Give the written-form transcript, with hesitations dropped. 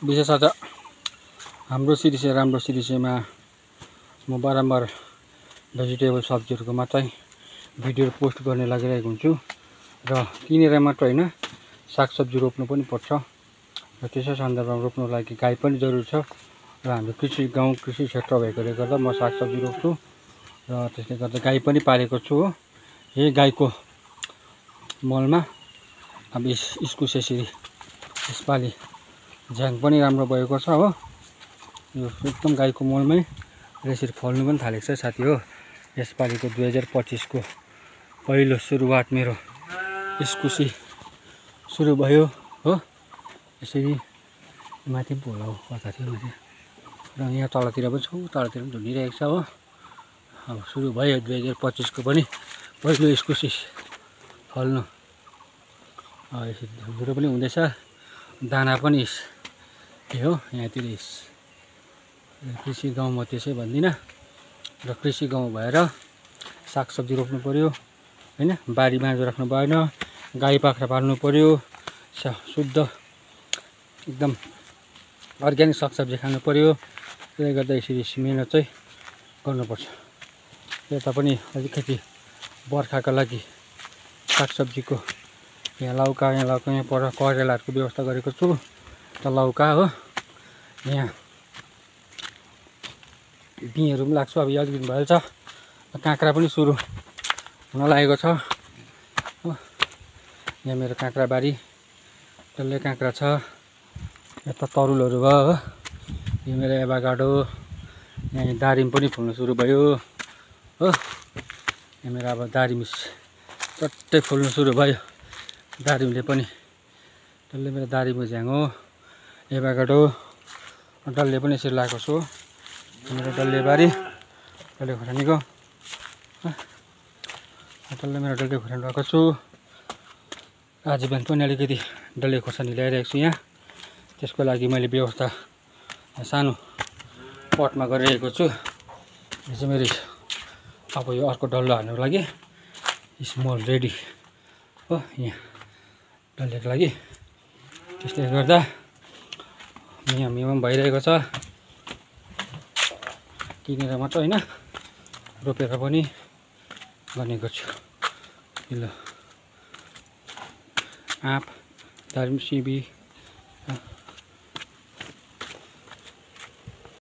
विशेष आज हाम्रो सिरिसे राम्रो सिरिसेमा म बारम्बार भेजिटेबल सब्जीहरूको मात्रै भिडियो पोस्ट गर्ने लागिरहेको हुन्छु र किनेर मात्र होइन सागसब्जी रोप्नु पनि पर्छ र त्यसै सन्दर्भमा रोप्नु लागि गाई पनि जरुरी छ र हाम्रो गाउँ कृषि क्षेत्र भएकोले गर्दा म सागसब्जी रोप्छु र त्यसले गर्दा गाई पनि पालेको छु हो। यही गाईको मलमा अब इस्कुस यसरी यसपालि झ्याङ पनि राम्रो भएको छ हो। यो एकदम गाईको मलमै र यसरी फल्नु पनि थालेको छ साथी हो। यसपालिको 2025 को पहिलो सुरुवात मेरो इस्कुसी सुरु भयो हो। यसरी माथि भोलाउ कता थियो माथि र यहाँ तलतिर पनि छु, तलतिर पनि झुन्डिरहेको छ हो। अब सुरु भयो 2025 को पनि पहिलो इस्कुसी फल्नु। यसरी धुरो पनि हुँदैछ, दाना पनि हो यहाँतिर। कृषि गाउँ म त्यसै भन्दिनँ र कृषि गाउँ भएर सागसब्जी रोप्नु पर्यो हैन, बारी बाँझो राख्नु भएन, गाई बाख्रा पाल्नु पर्यो, शुद्ध एकदम अर्ग्यानिक सागसब्जी खानु पर्यो। त्यसले गर्दा यसरी मिहिनेत चाहिँ गर्नुपर्छ। यता पनि अलिकति बर्खाका लागि सागसब्जीको यहाँ लौका यहाँ पर करेलाहरूको व्यवस्था गरेको छु। त लौका हो, यहाँ बिँहरू पनि लाग्छ। अब यो अलिक दिन भइहाल्छ। काँक्रा पनि सुरु हुन लागेको छ हो। यहाँ मेरो काँक्रा बारी डल्लै काँक्रा छ। यता तरुलहरू भयो हो। यो मेरो एभाकाडो, यहाँ दारिम पनि फुल्नु सुरु भयो हो। यहाँ मेरो अब दारिम चट्टै फुल्नु सुरु भयो। दारिमले पनि डल्लै मेरो दारिमको झ्याङ हो। एभाकाडो डल्ले पनि यसरी लगाएको छु। मेरो डल्ले बारी, डल्ले खोर्सानीको डल्लै मेरो डल्ले खोर्सानी लगाएको छु। आज बिहान पनि अलिकति डल्ले खोर्सानी ल्याइरहेको छु यहाँ। त्यसको लागि मैले व्यवस्था सानो पटमा गरिरहेको छु। यो चाहिँ मेरो अब यो अर्को डल्लो हाल्नुको लागि स्मल रेडी हो यहाँ डल्लेको लागि। त्यसले गर्दा यहाँ मिहिन भइरहेको छ। किनेर मात्र होइन, रोपेर पनि गरेको छु। ल आँप, दारिम, सिमी